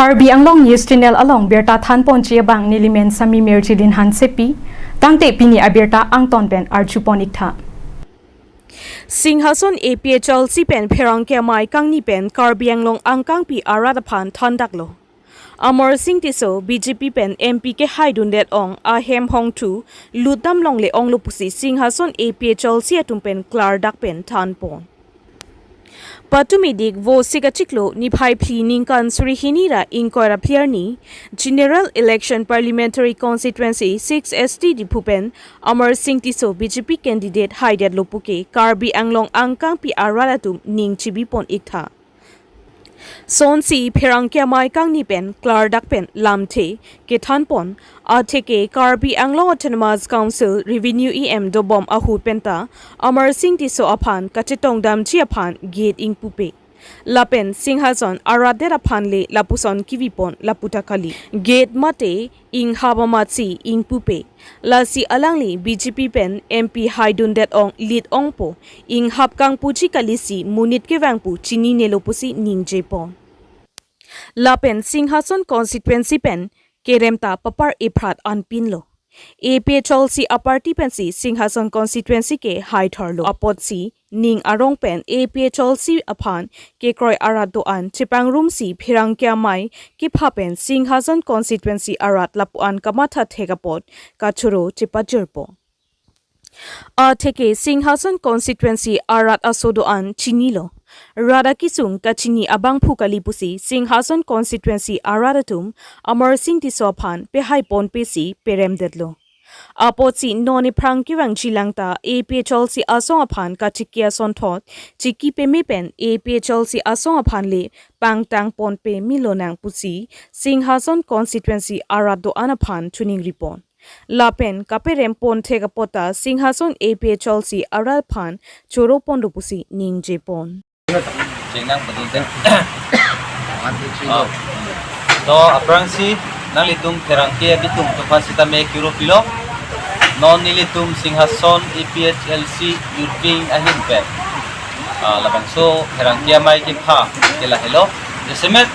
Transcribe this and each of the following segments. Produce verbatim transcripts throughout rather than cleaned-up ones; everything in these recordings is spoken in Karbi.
Karbi Anglong News Channel along birta thanponji abang nelimen Sami Merjilin Hansepi, tangte pini abirta angton pen arjupon iktha. Singhason A P H L C pen pherangke amei kangni pen Karbi Anglong angkangpi arat aphan thandaklo. Amarsing Tisso B J P pen M P kehaidundet ong ahem hongthu lutdam longle onglo pusi Singhason A P H L C atum pen klardak pen thanpon. Patumi dik vo sika chiklo niphai phli ningkan suri hini ra ingkoi ra phli arni General Election Parliamentary Constituency six S T Diphu pen Amarsing Tisso B J P candidate haidetlo puke Karbi Anglong angkangpi arat atum ning chibipon iktha. Sonsi pherangke amei kangni pen klardak pen lamthe kethanpon, atheke Karbi Anglong Autonomous Council Revenue E M dobom ahut penta Amarsing Tisso aphan kachetongdamji aphan gate ingpupe. Lapen Singhason aratdet aphan le lapuson kivipon laputa kali. Gate mate inghap amatsi ingpupe. Lasi alangli B J P pen M P haidundet ong lit ongpo. Inghap kangpuji kalisi monit kevang pu chininelo pusi ningjepon. Lapen Singhason constituency pen kerem ta papar eprat anpinlo. A P H L C aparty pensi Singhason constituency ke haitharlo. Apotsi ning arong pen A P H L C aphan kekroi arat do-an chepangrumsi pherangke amei kepha pen Singhason constituency arat lapu-an kamatha thek apot kachoro chepajirpo. Atheke Singhason constituency arat aso do-an chinilo. Rat akesung kachini abangphu kali pusi Singhason constituency arat atum Amarsing Tisso aphan pehaiponpesi peremdetlo. Apotsi non ephrang kevangji langta A P H L C asong aphan kachiki asonthot chiki peme pen A P H L C asong aphan le pangtangponpe milonang pusi Singhason constituency arat do-an aphan chuningripon. Lapen kaperempon thek apot ta Singhason A P H L C arat aphan choroponlo pusi ningjepon. Chengnang betul deh. Oh. To aphrangsi nanglitum pherangke abitum atum aphan sitame kiro pilo. Non nelitum Singhason A P H L C Youth Wing ahin pen, ah, labangso pherangke amei kepha ke lahelo. Jasemet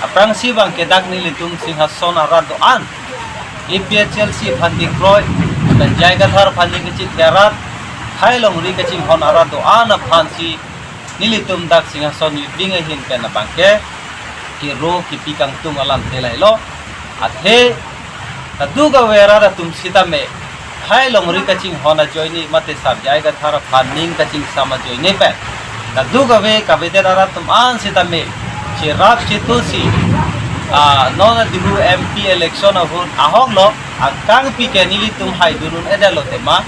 aphrangsi abangke dak nelitum Singhason arat do-an A P H L C aphan kekroi, pen J I Kathar aphan ning kachethe arat, khei longri kachinghon arat do-an aphansi nelitum dak Singhason Youth Wing ahin pen abangke kiro kipi kangtung alamthe lahelo. Athe kadokave arat atum sitame khei longri kachinghon ajoine mate sar J I Kathar aphan ning kachingsam ajoine pen kadokave kavedet arat atum an sitame cherap chetusi, ah, non adihu M P election ahut ahoklo angkangpi ke nelitum haidun un-edetlo tema.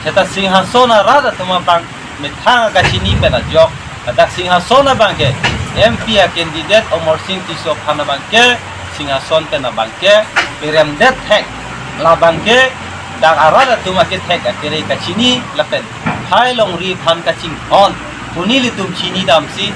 Seta Singhason arat atum abang methang akachini pen ajok, dak Singhason abangke M P a candidate Amarsing Tisso aphan abangke Singhason pen abangke peremdet thek. Labangke dak arat atum akethek akere kachini lapen khei longri aphan kachinghon pu nelitum chinidamsi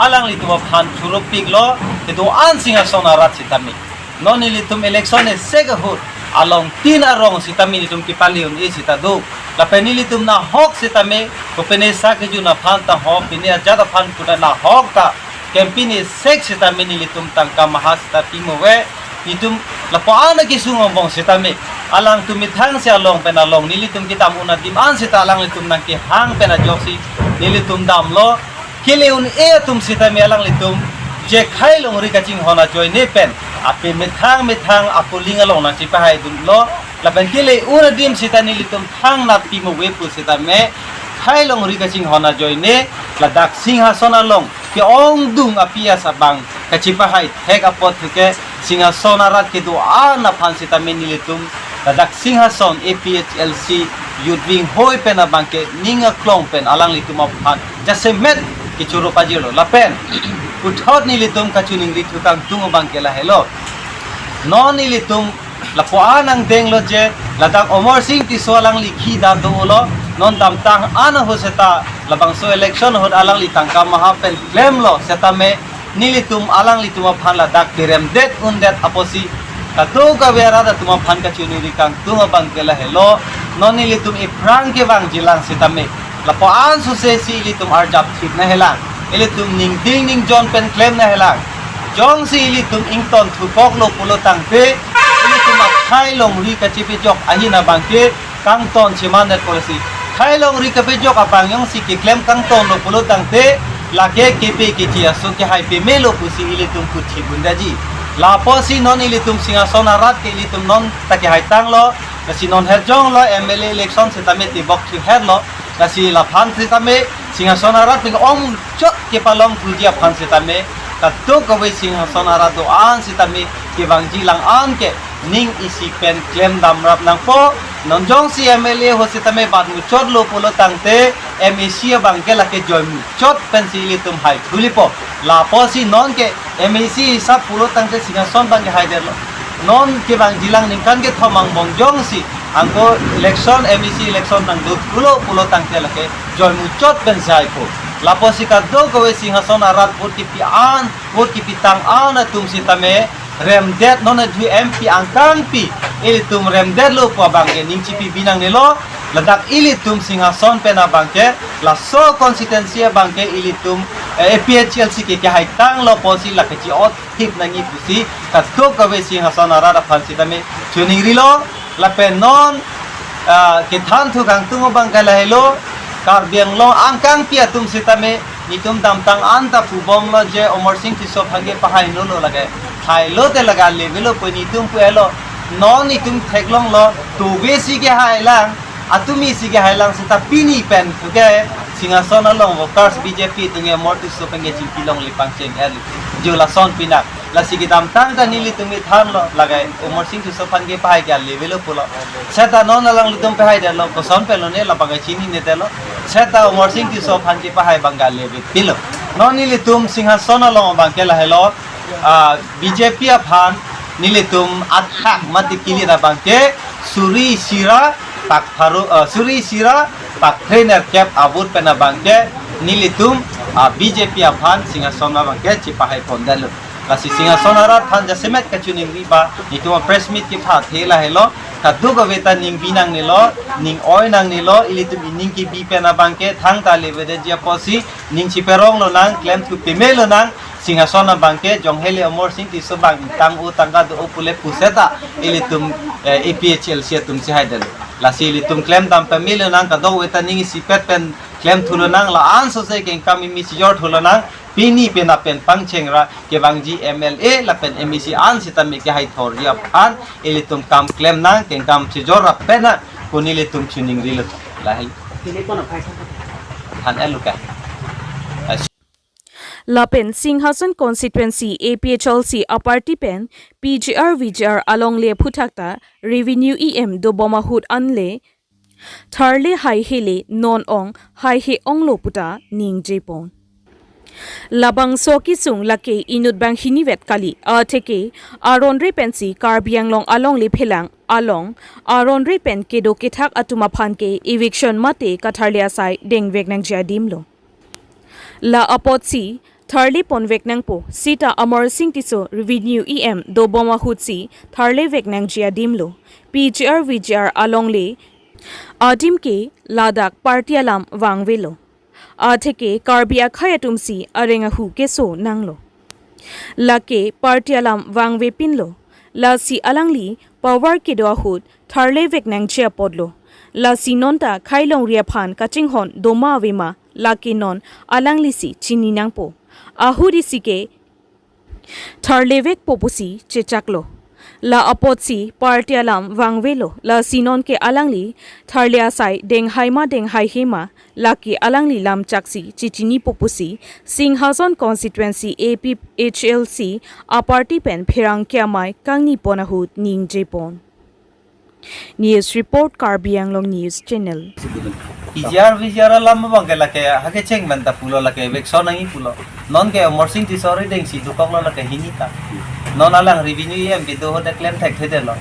alanglitum aphan choro piklo kedo-an Singhason arat sitame. Non nelitum election esek ahut alongtin arong sitame nelitum kepale un-e sita do. Lapen nelitum nahok sitame kopine sa kejun aphan ta ho, pine ajat aphan kuda nahok ta campaign esek sitame nelitum tangka maha sita pimo ave. Nelitum lapu-an akesung angbong sitame alangtum methang si along pen along nelitum kedam un adim an sita alanglitum nangkehang pen ajoksi nelitum damlo. Kele un-e atum sitame alanglitum je khei longri kachinghon ajoine pen ape methang methang a-polling along nangchepahaidunlo. Lapen kele un adim sita nelitum thangnat pimo ave pu sitame khei longri kachinghon ajoine ladak Singhason along ke-ongdung api asa abang kachepahai thek apot thuke Singhason arat kedo-an aphan sitame nelitum ladak Singhason A P H L C Youth Wing hoi pen abangke ning aklong pen alanglitum aphan jasemet kechoro pajirlo. Lapen puthot nelitum kachiningri thu kangtung abangke lahelo. Non nelitum lapu-an angdenglo je ladak Amarsing Tisso alangli khi da dolo, non damtang an ahut seta labangso election ahut alangli tangka maha pen klemlo setame nelitum alanglitum aphan ladak peremdet undet apotsi kadokave arat atum aphan kachiningri kangtung abangke lahelo. Non nelitum ephrang kevangjilang sitame lapu-an suse si ilitum arjap thip nahelang, ilitum ningding ningjon pen klem nahelang. Jongsi ilitum ington thukoklo pulo tangte, ilitum akhai longri kachepejok ahin abangke kangton cheman det policy. Khai longri kepejok abang jongsi keklem kangtonlo pulo tangte, lake kepe keche aso kehai pemelo pusi ilitum kuthi bundaji. Lapusi non ilitum Singhason arat ke ilitum non ta kehaitanglo, lasi non herjonglo M L A election setame tebok thuherlo, lasi laphan setame Singhason arat pen om chot kepalongthuji aphan setame, kadokave Singhason arat do-an setame kevangji lang-an ke ning isi pen klem damrap nangpo. Non jongsi M L A ho setame bat muchotlo pulo tangte M A C abangke lake joi muchot pensi ilitum hai thulipo. Lapusi non ke M A C hisap pulo tangte Singhason abangke haidetlo. Non kevangji lang ningkan kethom angbong jongsi anko election, M A C election nangdothulo pulo tangte lake joi muchot pensi haipo. Lapusi kadokave Singhason arat vote kepi an, vote kepitang an atum setame remdet, non adu M P angkangpi ilitum remdetlo pu abangke ning chipi binangnelo. Ladak ilitum Singhason pen abangke laso constituency abangke ilitum, eh, A P H L C ke kehaitanglo pusi lake chi-ot thip nangji pusi kadokave Singhason arat aphan setame choningrilo. Lapen non, ah, kethan thu kangtung abangke lahelo, Karbi Anglong angkangpi atum setame netum damtang anta pubomlo je Amarsing Tisso aphan ke pahai nolo lake. Hailo te lake alevelo pu netum pu-elo. Non netum theklonglo, tove si kehai lang, atum isi kehai lang seta pini pen puke Singhason along workers B J P atum ke Amar Tisso pen ke chingki longle pangcheng er. Jo lason pinak. Lasi kedamtang ta nelitum thanlo, lake Amarsing Tisso aphan ke pahai ke alevelo pulo. Seta non alanglitum pahaidetlo, koson penlo ne labang ke chininedetlo. Seta Amarsing Tisso aphan ke pahai abangke alevepinlo. Non nelitum Singhason along abangke lahelo, ah, B J P aphan nelitum athak mati kilit abangke suri isi ra pak pharo, ah, suri isi ra pak phre nerkep avote pen abangke nelitum, ah, B J P aphan Singhason abangke chepahai pondetlo. Lasi Singhason arat aphan jasemet kachiningri ba, netum press meet kepathe lahelo, kadokave ta ning binangnelo, ning oi nangnelo, ilitum ining kebi pen abangke thangta levedetji apotsi, ning chiperong lonang, klemthu peme lonang, Singhason abangke, jong hele Amarsing Tisso abang tang-o tangka do-o pule puseta, ilitum, eh, A P H L C atum si haidetlo. Lasi ilitum klemdam peme lonang, kadokave ta ning isipet pen klemthu lonang, la-an sose kengkam imi chijorthu lonang, pini pen apen pangcheng ra kevangji M L A lapen M A C an setame kehai thorji aphan ilitum kam klem nang, kengkam chijor ra pen nang pu nelitum chiningrilo. Lahai. Than-et lo ke. Lapen Singhason constituency A P H L C aparty pen P G R V G R alongle aphuthak ta revenue E M dobom ahut anle tharle haihele non ong haihe onglo puta ningjepon. Labangso kesung lake inut banghinivet kali, atheke aronre pensi Karbi Anglong alongle phelang along aronre pen kedo kethak atum aphan ke eviction mate katharle asai dengvek nangji adimlo. La apotsi tharle ponvek nangpo, seta Amarsing Tisso revenue E M dobom ahutsi tharlevek nangji adimlo. P G R V G R alongle adim ke ladak party alam vangvelo. Atheke Karbi akhei atumsi areng ahu keso nanglo. Lake party alam vangvepinlo. Lasi alangli power kedo ahut tharlevek nangji apotlo. Lasi nonta khei longri aphan kachinghon doma avema, lake non alanglisi chini nangpo. Ahut isi ke tharlevekpo pusi chechaklo. La apotsi party alam vangvelo, lasi nonke alangli tharle asai denghai ma denghaihema, lake alangli lamchaksi chechinipo pusi Singhason constituency A P H L C aparty pen pherangke amei kangni pon ahut ningjepon. News report, Karbi Anglong News Channel. P G R V G R alam abangke lake hake cheng menta pulo, lake eviction nangji pulo. Nonke Amarsing Tisso ridengsi dokoklo lake hini ta. Non alang revenue E M kedo ahut klem thekthedetlo.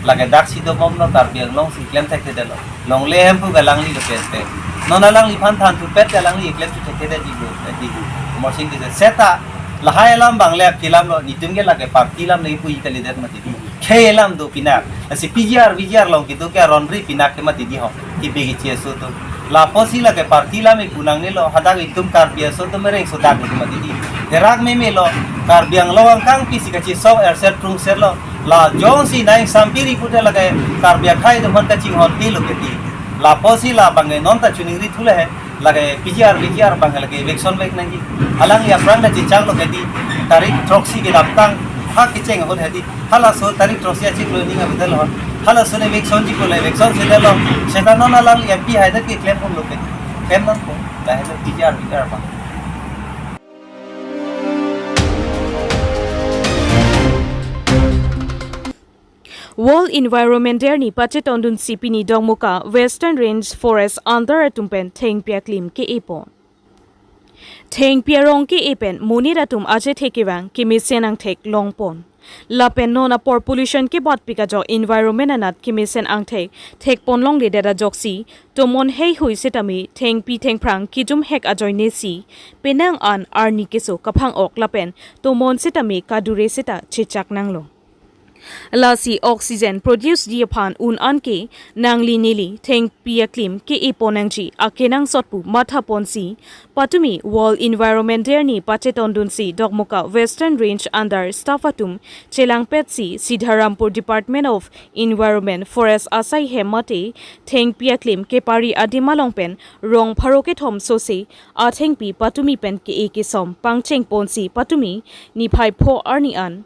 Lake daksi dobomlo, Karbi Anglongsi klem thekthedetlo. Longle hemphu ke alangli lo pente. Non alangliphan thanthu pet ke alangli klemthu thekthedetji lo, eh, di. Amarsing Tisso seta lahai alam abang le akilamlo, netum ke lake party alam le puji kalidet mati. Khei alam do pinak. Lasi P G R V G R along kedo ke aronre pinak ke mati di ho. Kibe kichi aso atum. Lapusi lake party alam ipu nangnelo, hadak itum Karbi aso atum mereng sodak itum mati di. Derak memelo, Karbi Anglong angkang pisi kachesong erset trungset lo. La jongsi nai sampiri pute lake Karbi akhei atum aphan kachinghon pilo keti. Lapusi labang ke non ta choningri thule he. Lake P G R, V G R abang lake eviction vek nangji. Alangli aphrang ta chechak lo keti. Tarik throksi kedamtang ha kecheng ahut hedi. Halaso tarik throksi achiklo ning abitel ho. Halaso ne eviction chiklo le eviction sedetlo. Seta non alangli M P hai ta keklem pon lo keti. Klem nangpo. Lahai ta P G R, V G R abang. World Environment Day arni pachetondunsi pini Dokmoka Western Range Forest under atum pen thengpi aklim ke-e pon. Thengpi arong ke-e pen monit atum achethe kevang kemesen angthek longpon. Lapen non apor pollution kebatpik ajok environment anat kemesen angthek thekpon longledet ajoksi tomon heihui setame thengpi thengphrang kejum hek ajoinesi penang an arni keso kaphang-ok lapen tomon setame kadure seta chechak nanglo. Lasi oxygen produce ji aphan un an ke nangli neli thengpi aklim ke-e pon nangji akenangsot pu mathaponsi patumi World Environment Day arni pachetondunsi Dokmoka Western Range under staff atum chelangpetsi Sidharampur Department of Environment Forest asai hem mate thengpi aklim kepari adim along pen rong pharo kethom sose athengpi patumi pen ke-e kesom pangchengponsi patumi niphai pho arni an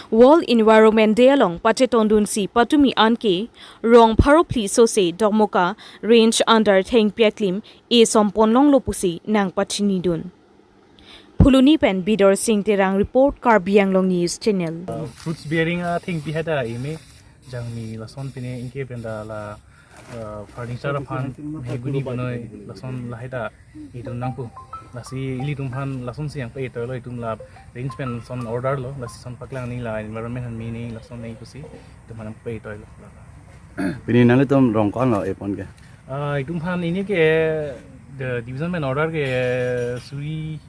World Environment Day along pachetondunsi patumi an ke rong pharo phli sose Dokmoka Range under thengpi aklim esom pon longlo pusi nangpachinidun. Phuloni pen Bidor Sing Terang report, Karbi Anglong News Channel. Uh, fruits bearing athengpi heta eme jangmi lason pine ingke pen da la, uh, furniture aphan meheguni bonoi lason lahai ta idun nangpo. Lasi ilitum aphan lasonsi nangpa-etoilo, itum la range pen son order lo, lasi son paklang ni la environment aphan mini lason ni pusi itum aphan nangpa-etoilo. Pini nanglitum rong ko-an lo e pon ke? Ah, itum aphan ini ke the division pen order ke suri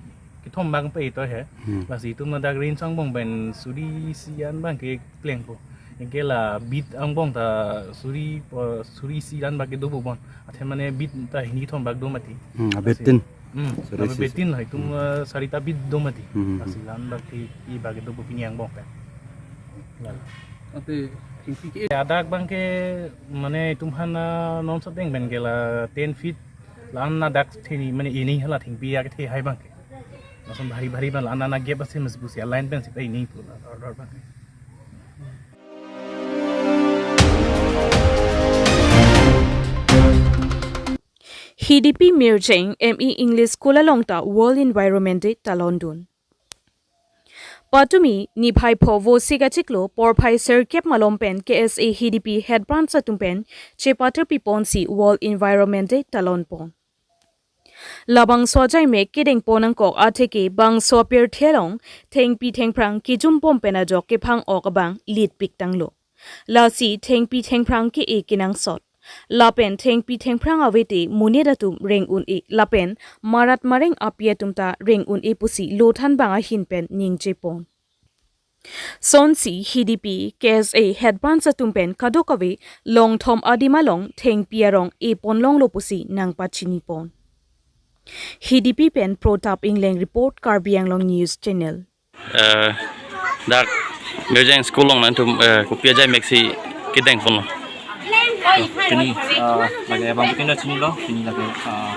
kethom bak pa-eto he. Hmm. Lasi itum ladak range angbong pen suri isi an abang ke plengpo. Ingke la beat angbong ta suri, uh, suri isi an bak ke dopo bon. Athe mane beat ta hini kethom bak do mati. Hmm, lasi abetin. Hmm, suri isi. Abetin la itum, hmm, uh, sarita beat do mati. Hmm, hmm, hmm. Lasi la-an bak ke i bak ke dopo pini angbong pen. Lalo. Ate thengpi ke? Ladak abang ke mane itum aphan, uh, non soteng pen ke la ten feet la-an ladak theni mane ini hala thengpi akethe hai abang ke. Lason bhari bhari abang la-an ladak gap ase mas busi align pen sita ini pu la order abang ke. Hidipi Mirjeng M E English School along ta World Environment Day talondun. Patumi niphai pho Vosik achiklo porphai sirkep malom pen K S A Hidipi Head Branch atum pen chepatir piponsi World Environment Day talonpon. Labangso ajaimek kedengpon nangkok atheke bangso apirthe along thengpi thengphrang kejumbom pen ajok kephang-ok abang litpik tanglo. Lasi thengpi thengphrang ke-e kenangsot. Lapen thengpi thengphrang avete monit atum reng un-e. Lapen marat mareng api atum ta reng un-e pusi lothan bang ahin pen ningjepon. Sonsi Hidipi K S A Head Branch atum pen kadokave longthom adim along thengpi arong epon longlo pusi nangpachinipon. Hidipi pen Protap Ingleng report, Karbi Anglong News Channel. Eh, dak Mirjeng School along nanglitum, eh, kopi ajaimeksi kedengponlo? Pini, eh, lake abang bikin dah sini lo, pini lake, eh,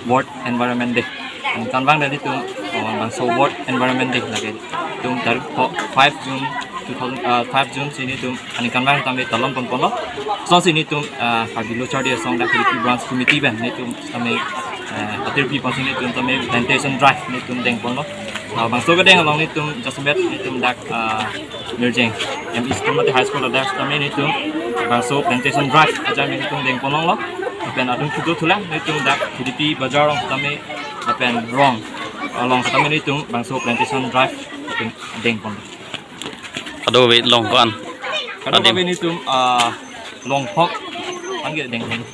World Environment Day. Aningkanvang dak itum, eh, bangso World Environment Day lake itum tarik pho-, five June two thousand, eh, five June si nelitum aningkanvang tame talonponponlo. Sonsi nelitum, eh, Karbi Lo Charli Asong dak Hidipi Branch Committee pen nelitum tame, eh, patir piponsi nelitum tame plantation drive nelitum dengponlo. Ah, bangso kedeng along nelitum jasemet nelitum dak, ah, Mirjeng M E School mate High School ladak tame nelitum bangso plantation drive ajaimek nelitum dengpon longlo. Lapen adung kedo thulang nelitum dak Hidipi Bazar along tame lapen rong along tame nelitum bangso plantation drive nelitum dengpon. Kadokave long ko-an? Kadokave adim. Nelitum, ah, long phok an ke dengpon.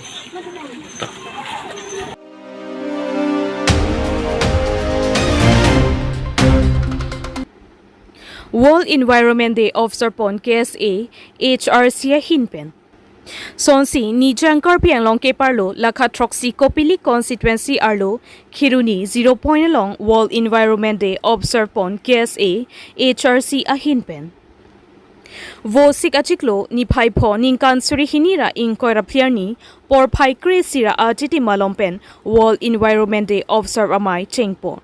World Environment Day ofsar pon K S A H R C ahin pen. Sonsi Nijang Karbi Anglong keparlo lakha throksi Kopili constituency arlo Kheroni Zero Point along World Environment Day observe pon K S A H R C ahin pen. Vosik achiklo niphai pho ningkan suri hini ra ingkoi ra phli arni porphai kre-isi ra achiti malom pen World Environment Day observe amei chengpon.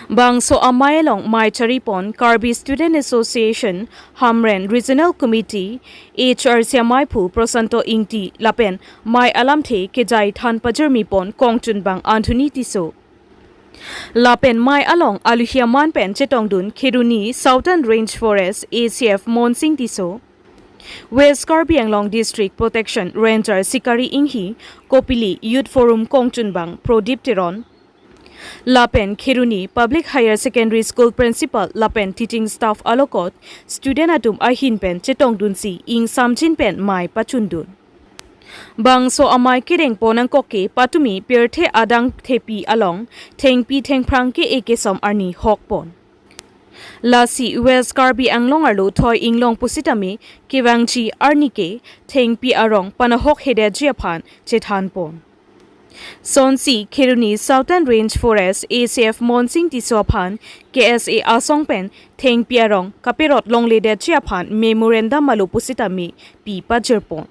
Bangso amei along mei charipon Karbi Student Association, Hamren Regional Committee, H R C ameiphu Prosanto Ingti lapen mei alamthe kejai than pajirmipon kongchunbang Anthony Tisso. Lapen mei along aluhi aman pen chetongdun Kheroni Southern Range Forest A C F Monsing Tisso, West Karbi Anglong District Protection Ranger Sikari Inghi, Kopili Youth Forum kongchunbang Prodip Teron, lapen Kheroni Public Higher Secondary School Principal lapen teaching staff alokot student atum ahin pen chetongdunsi ingsamjin pen mei pachundun. Bangso amei kerengpon angkok ke patumi pirthe adang thepi along thengpi thengphrang ke-e kesom arni hokpon. Lasi West Karbi Anglong arlo thoi inglong pusitame kevangji arni ke thengpi arong panahokhedetji aphan chethanpon. Sonsi Kheroni Southern Range Forest A C F Monsing Tisso aphan K S A asong pen thengpi arong kaperot longledetji aphan memorandum alo pusitame pi pajirpon.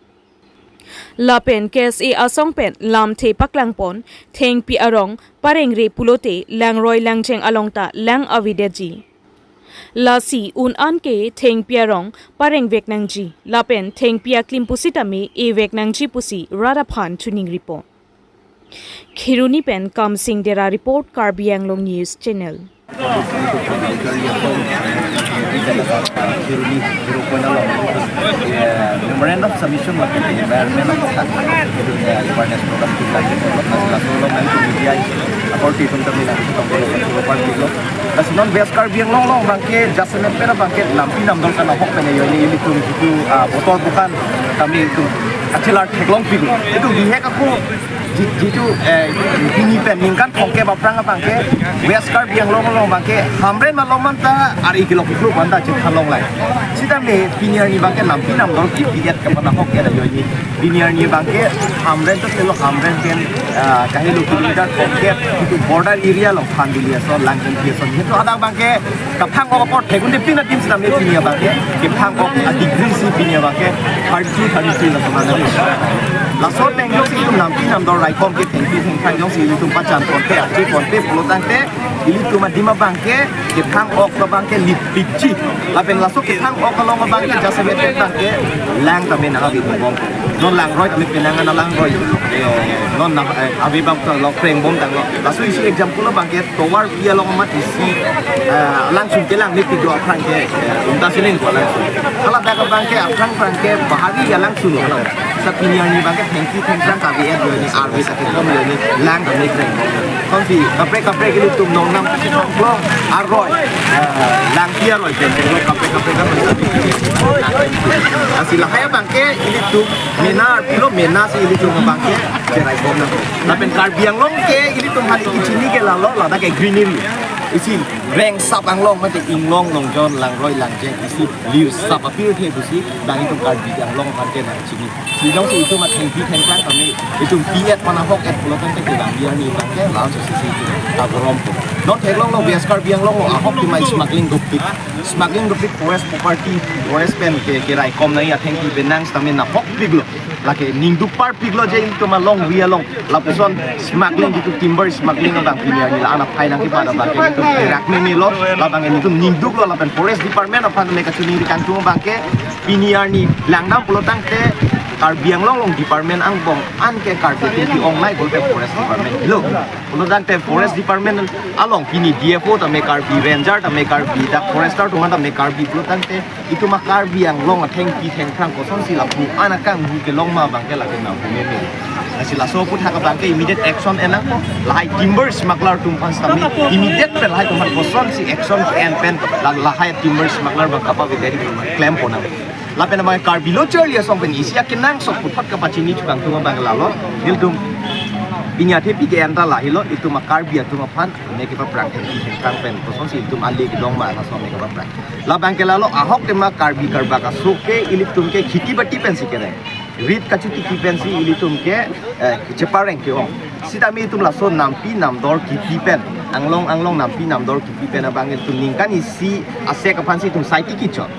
Lapen K S A asong pen lamthe paklangpon thengpi arong parengre pulote langroi langjeng along ta lang avedetji. Lasi un-an ke thengpi arong parengvek nangji lapen thengpi aklim pusitame evek nangji pusi rat aphan chiningripon. Kheroni pen Kamsing Dera report, Karbi Anglong News Channel. Memorandum submission lapen environment of awareness program kita laso along media authority tum kami na kita program. Lasi non West Karbi Anglong along abangke jasemet pera abangke nampi namdol kana hok pene yo ini ilitum jitu, ah, botor bukan kami itu achelar theklongpik. Itu bihek ako ji-, jitu, eh, pini pen ningkan thomkep aphrang abangke West Karbi Anglong along abangke Hamren malom anta ari kilo kuklu anta chethan longlai. Sitame pini arni abangke nampi namdol kipi et kapanahok et ayo ini. Pini arni abangke Hamren to selo Hamren pen, ah, kahelo kilometer thomkep itu border area along Phanduli ason, Langkengpi ason. Itu ada abangke kaphang ok apor thekunde pina tim sitame pini abangke kaphang ok a degree si pini abangke thirty-two, thirty-three laso mana. Laso pen jongsi itum nampi namdol raikom ke thengpi thengphrang jongsi itum pachan ponpe, achi ponpe pulo tangte ilitum adim abangke kaphang ok abangke lipikji. Lapen laso kaphang ok along abangke jasemet abangke lang tame nangave bom. Non langroi tame penang ana langroi. Eh, non na, eh, ave bang ta lok prengbom tanglo. Laso isi example abangke tovar pi along amat isi, eh, langsung kelang mepik do aphrang ke, eh, umta sining ko langsung. Kalau dak abangke aphrang aphrang ke bahari ya langsung lo. Sa pini arni abangke thengpi thengphrang kave et yo ini arve sa kekom yo ini lang kami kreng. Konsi kaprek kaprek ilitum nongnam kachithang klong aroi, eh, langpi aroi pen pen kaprek kaprek kaprek. Asi lahai abangke ilitum mena arphulo mena si ilitum abangke cherai bom na. Lapen Karbi Anglong ke ilitum hali kichini ke lalo ladak ke greenery. Isi rengsap anglong mate inglong longjon langroi langjeng isi lirsap apirthe pusi bang itum Karbi Anglong aphan ke nangchini. Si jongsi itum athengpi thengphrang kami itum pi et panahok et pulo tangte kevangji arni abangke laso sisi itum kagorom po. Non theklonglo West Karbi Anglong lo ahok kemai smuggling dopik. Smuggling dopik forest property, forest pen ke keraikom nai athengpi penang sitame nahokpiklo. Lake ningduk parpiklo je itum along ri along. Lapuson smuggling jitu timber smuggling abang pini arni la ana phai nangkepada abangke itum kerak meme lo, labang itum ningduklo lapen forest department aphan me kachini ri kangtung abangke pini arni langdam pulo tangte Karbi Anglong along department angbong an ke Karbi atum pi-ong nai pulote forest department lo. Pulo tangte forest department along pini D F O tame Karbi, ranger tame Karbi, dak forester atum tame Karbi pulo tangte itum a Karbi Anglong athengpi thengphrang kosonsi lapu ana kanghu kelong ma abangke lake nanghu meme. Lasi laso aphuthak abangke immediate action en nangpo. Lahai timber smuggler atum aphan sitame immediate pen lahai atum aphan kosonsi action en pen la-, lahai timber smuggler abang kapavedetji atum aphan klem pon nang. Lapen abang Karbi lo charli asong pen isi akenangsot puthot kapachini chukangtung abang lalo. Ilitum pini athepi ke-en ta lahelo itum a Karbi atum aphan me kepaphrang thengpi thengphrang pen kosonsi itum ale kelong ma laso me kepaphrang. Labang ke lalo ahok tema Karbi Karbak aso ke ilitum ke khiti bati pensi kereng. Rit kachotiki pensi ilitum ke, eh, chepareng ke-ong. Sitame itum laso nampi namdor kipi pen, anglong anglong nampi namdor kipi pen abang itum ningkan isi asek aphansi itum sai tiki chot.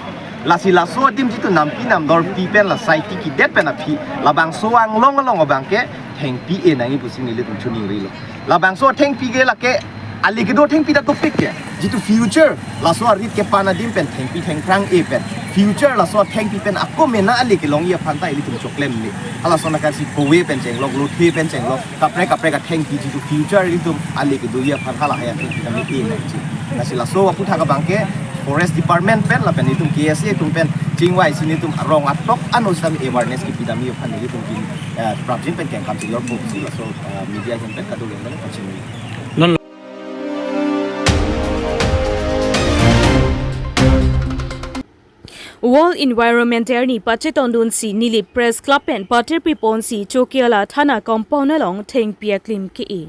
Lasi laso adim jitu nampi namdor pi pen la sai tikidet pen aphi, labangso anglong along abang ke thengpi-e nangji pusi nelitum chiningrilo. Labangso thengpi ke lake, ale kedo thengpi ta topik ke. Jitu future, laso arit kepan adim pen thengpi thengphrang-e pen, future laso thengpi pen ako mena ale kelongji aphan ta ilitum choklem le. Halason akansi kowe pen chenglok, lothe pen chenglok, kaprek kaprek athengpi jitu future ilitum ale kedoji aphan halahai athengpi kami e nangji. Lasi laso aputhak abang ke Forest Department pen lapen itum K S A atum pen chingvaisi nelitum arong atok ano sitame awareness kipi damji aphan nelitum kin, eh, prapjin pen kengkam chilor pusi laso, eh, media ahin pen kadokave pen kachini. Non World Environment Day arni pachetondunsi Nilip Press Club pen patirpi ponsi Chokihola Thana compound along thengpi aklim ke-e.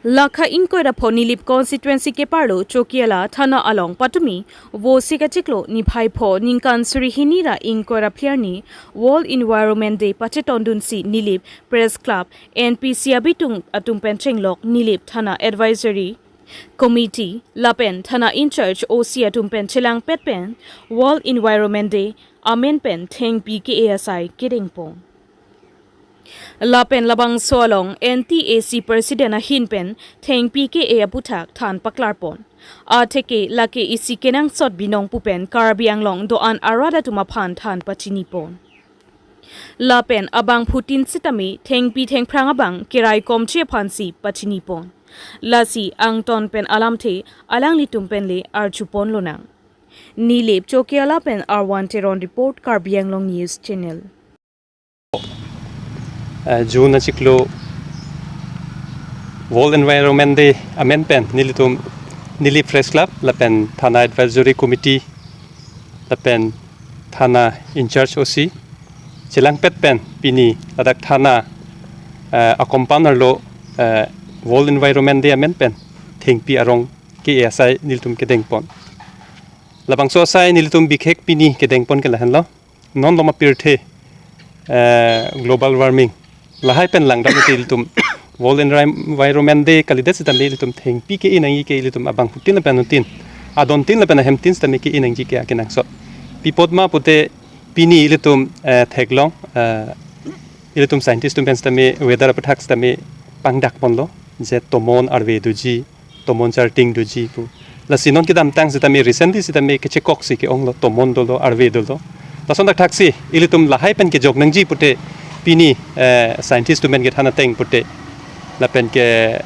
Lakha ingkoi ra pho Nilip constituency keparlo Chokihola Thana along patumi Vosik achiklo niphai pho ningkan suri hini ra ingkoi ra phli arni World Environment Day pachetondunsi Nilip Press Club, N P C abitung atum pen chenglok Nilip Thana Advisory Committee lapen Thana in-charge O C atum pen chelangpet pen World Environment Day amen pen thengpi ke-e asai kedengpon. Lapen labangso along N T A C President ahin pen thengpi ke-e aputhak than paklarpon. Atheke lake isi kenangsot binong pu pen Karbi Anglong do-an arat atum aphan than pachinipon. Lapen abangphutin sitame thengpi thengphrang abang keraikomji aphansi pachinipon. Lasi angton pen alamthe alanglitum pen le arjupon lonang. Nilip Chokihola pen Arwan Teron report, Karbi Anglong News Channel. Eh, June achiklo World Environment Day amen pen nelitum Nilip Press Club lapen Thana Advisory Committee lapen Thana in-charge O C chelangpet pen pini ladak Thana, eh, a-compound arlo, eh, World Environment Day amen pen thengpi arong ke-e asai nelitum kedengpon. Labangso asai nelitum bikhek pini kedengpon ke lahenlo. Non loma pirthe, eh, global warming lahai pen langdam ilitum World Envi-, Environment Day kalidet sitame ilitum thengpi ke-e nangji ke ilitum abangphutin lapen anuttin, adontin lapen ahemtin sitame ke-e nangji ke akenangsot. Pi apot ma pute pini ilitum, eh, theklong, eh, ilitum scientist atum pen sitame weather aputhak sitame pangdakponlo, je tomon arve doji, tomon charting doji pu. Lasi non kedamtang sitame recently sitame kechekok si ke-onglo, tomon dolo, arve dolo. Lason thakthaksi ilitum lahai pen kejok nangji pute pini, eh, scientist atum pen kethan ateng pute lapen ke,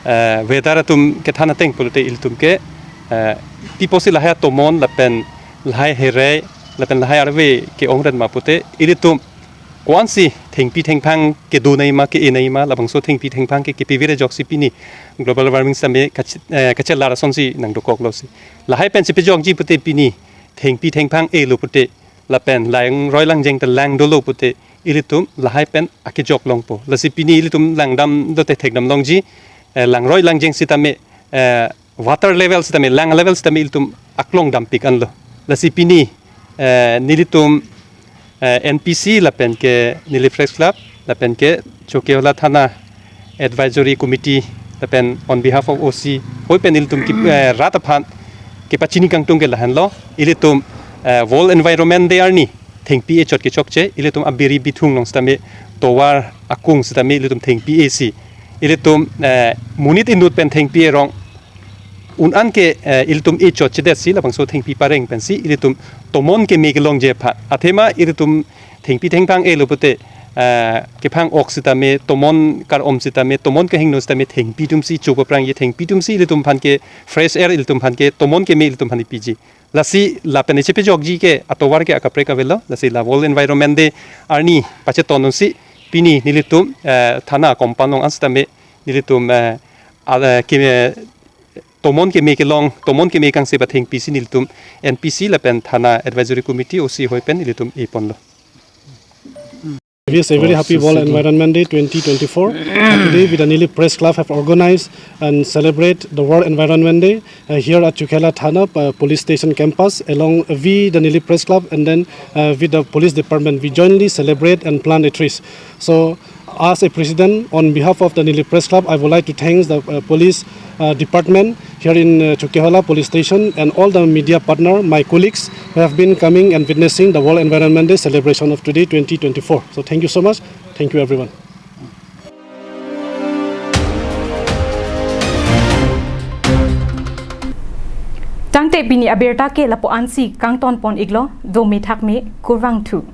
eh, weather atum kethan ateng pute ilitum ke, eh, pi apotsi lahai tomon lapen lahai herei lapen lahai arve ke-ong ran ma pute ilitum ko-ansi thengpi thengphrang kedo nangji ma, ke-e nangji ma, labangso thengpi thengphrang ke kepivir ajoksi pini global warming sitame kach-, eh, kachelar asonsi nangdokoklo si. Lahai pen chepajokji pute pini thengpi thengphrang elo pute lapen langroi langjeng ta lang dolo pute ilitum lahai pen akejok longpo. Lasi pini ilitum langdam dote thekdam longji, eh, langroi langjeng sitame, eh, water level sitame, lang level sitame ilitum aklong dampik anlo. Lasi pini, eh, nelitum, eh, N P C lapen ke Nilip Press Club lapen ke Chokihola Thana Advisory Committee lapen on behalf of O C hoi pen ilitum ki, eh, rat aphan kepachini kangtung ke lahenlo. Ilitum, eh, World Environment Day arni thengpi echot kechokche, ilitum abiri bithung along sitame tovar akung sitame ilitum thengpi-e si. Ilitum, eh, monit inut pen thengpi erong un-an ke, eh, ilitum echot chedet si labangso thengpi pareng pensi ilitum tomon keme kelongji aphan. Athema ilitum thengpi thengphrang elo pute, eh, kephang-ok sitame, tomon kar-om sitame, tomon kehingno sitame thengpi atumsi chopaprangji, thengpi atumsi ilitum aphan ke fresh air ilitum aphan ke tomon keme ilitum aphan piji. Lasi lapen chepajokji ke atovar ke akaprek avelo. Lasi la World Environment Day arni pachetonsi pini nelitum, eh, Thana compound along an sitame nelitum, eh, al-, eh, ke, tomon keme kelong, tomon keme kangse ba thengpi si nelitum N P C lapen Thana Advisory Committee O C hoi pen nelitum eponlo. Yes, a very happy World Environment Day twenty twenty-four. And today, we, the Nilip Press Club, have organized and celebrate the World Environment Day uh, here at Chokihola Thana uh, Police Station campus, along uh, we, the Nilip Press Club, and then uh, with the police department, we jointly celebrate and plant a trees. So, as a president, on behalf of the Nilip Press Club, I would like to thank the uh, police uh, department here in uh, Chokihola Police Station and all the media partner, my colleagues who have been coming and witnessing the World Environment Day celebration of today, twenty twenty-four. So thank you so much. Thank you, everyone. Tangte pini abirta ke lapu-ansi kangton pon iklo, dome thakme, kurvangthu.